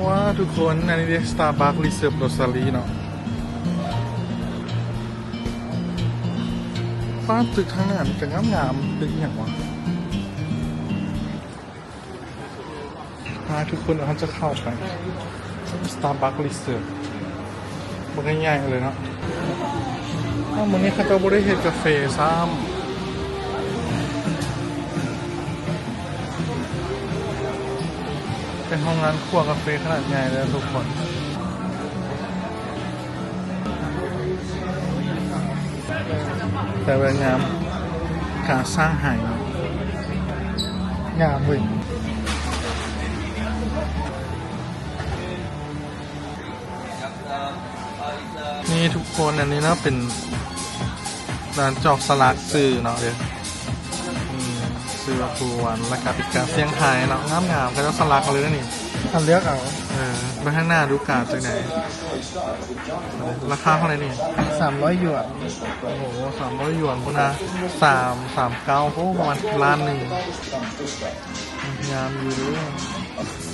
ວ້າ ທຸກຄົນ ອັນນີ້ເດ້ Starbucks Reserve Rosary ເນາະ. ປ້າ ຕຶກທາງໜ້າມັນກະງາມໆ ຕຶກອີ່ຫຍັງວະ? ມາທຸກຄົນ ດຽວເຮົາຈະເຂົ້າໄປ Starbucks Reserve ບັກໃຫຍ່ໆເລີຍເນາະ. ອ້າວ ມື້ນີ້ເຂົາເຈົ້າບໍ່ໄດ້ເຮັດກາເຟຊ້ຳ. ເປັນໂຮງງານຂົ້ວກາເຟຂະໜາດໃຫຍ່ເລີຍທຸກຄົນ. ແຕ່ວ່າງາມ ກາສ້າງໄຫ ງາມເວີຍ. ນີ້ທຸກຄົນ ອັນນີ້ເນາະ ເປັນການຈອກສະຫຼັກຊື່ເນາະ ເອີ ອືມ ຊື່ວ່າພູວັນ ແລ້ວກະເປັນການສ່ຽງໄທເນາະ ງາມໆ ເຂົາເຈົ້າສະຫຼັກເອົາເລີຍນີ້. ເຮົາເລືອກເອົາ ເອີ ເບິ່ງທາງໜ້າດູກາຈັ່ງໃດ. ລາຄາເທົ່າໃດນີ້? ສາມຮ້ອຍຢວນ. ໂອ້ໂຫ ສາມຮ້ອຍຢວນພຸ້ນນະ ສາມ ສາມເກົ້າ ໂອ້ ປະມານລ້ານໜຶ່ງ ງາມຢູ່ເດີ.